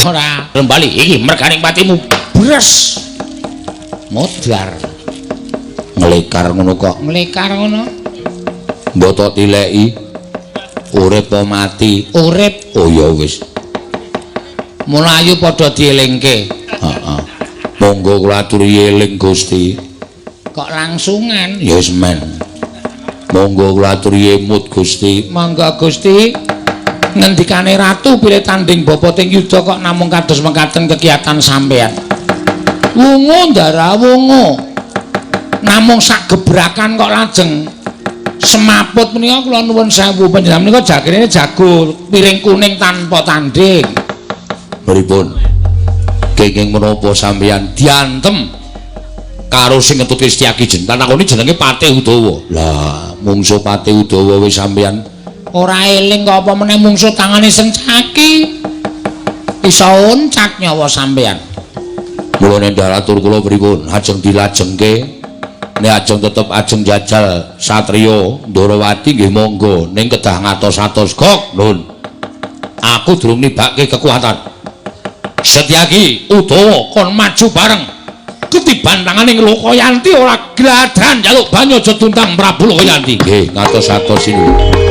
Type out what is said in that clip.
Ora bali iki merganing patimu. Bres. Modar. Nglekar ngono kok. Nglekar ngono. Mboto tileki. Urip apa mati? Urip. Oh ya wis. Mula ayu padha dielingke. Heeh. Monggo kula aturi eling Gusti. Kok langsungan? Ya wis men. Monggo kula aturi emut Gusti. Monggo Gusti. Ngendikane ratu pilih tanding bapa teng yuda kok namung kados mekaten kegiatan sampean. Wungu ndara wungu. Namung sak gebrakan kok lajeng semaput menika kula nuwun sewu panjenengan menika jagene jago piring kuning tanpa tanding. Pripun? Kenging menapa sampeyan diantem karo sing ngetutke Setyaki jeneng takoni jenenge Patih Udawa. Lah, mungsuh Patih Udawa wis sampeyan ora eling kok apa meneh mungsuh tangane Sencaki. Iso oncat nyawa sampeyan. Mula nek atur kula pripun? Ajeng dilajengke. Nek ajeng tetep ajeng jajal satriya Ndorowati nggih monggo, ning kedah ngatos-atos gok, Nun. Aku durung nibake kekuatan. Setyaki Udawa kon maju bareng. Ketiban tangane Lokayanti ora gladan njaluk banyu aja tuntang Prabu Lokayanti. Nggih, ngatos-atos sinuwun.